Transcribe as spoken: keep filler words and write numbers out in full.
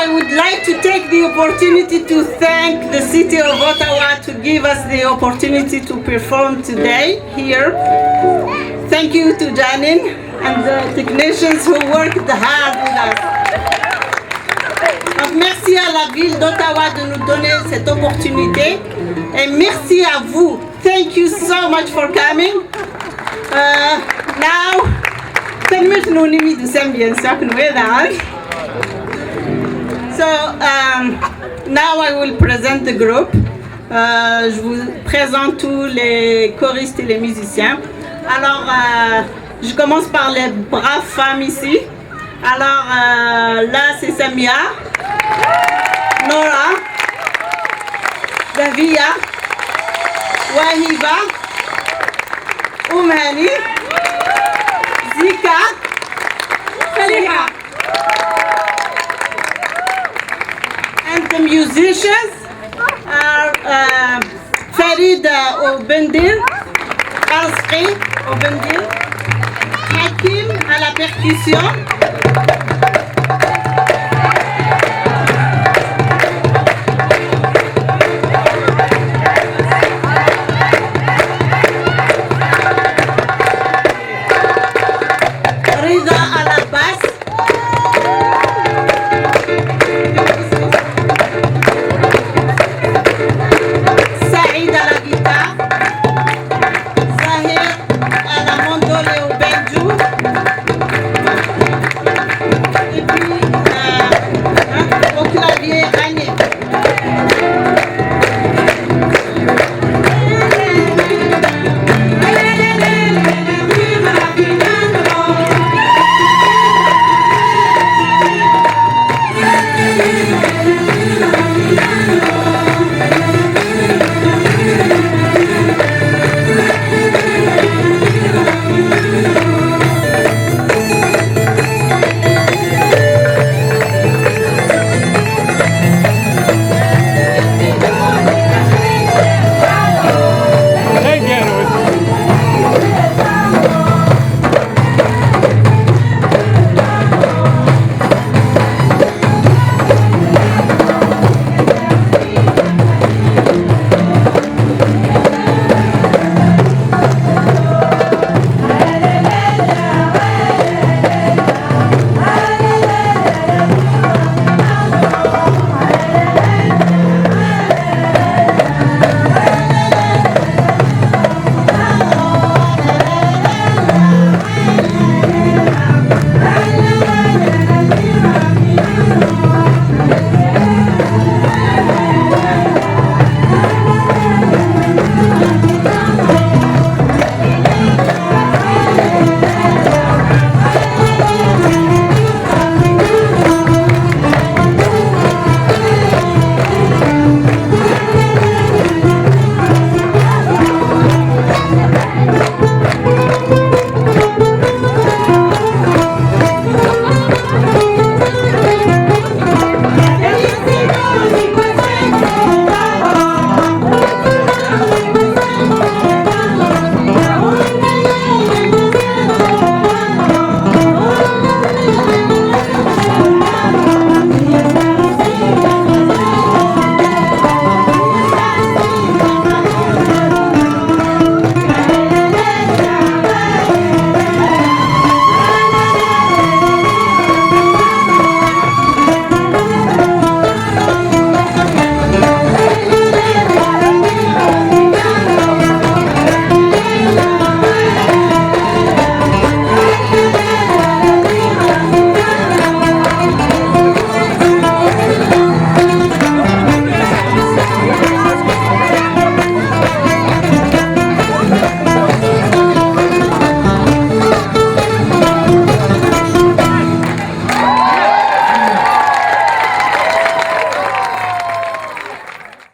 I would like to take the opportunity to thank the city of Ottawa to give us the opportunity to perform today here. Thank you to Janine and the technicians who worked hard with us. Donc, merci à la ville d'Ottawa de nous donner cette opportunité et merci à vous. Thank you so much for coming. Uh, now, tanemmirt-nwen imi d-tusam, bien sûr, kenwi daɣen. So, um, now I will present the group. Euh, je vous présente tous les choristes et les musiciens. Alors, euh, je commence par les braves femmes ici. Alors, euh, là, c'est Samia, Nora, Davia, Wahiba, Oumani, Zika, Saliha. And the musicians are uh, Farid uh, Obendir, Arzqi Obendir, Hakim à la percussion,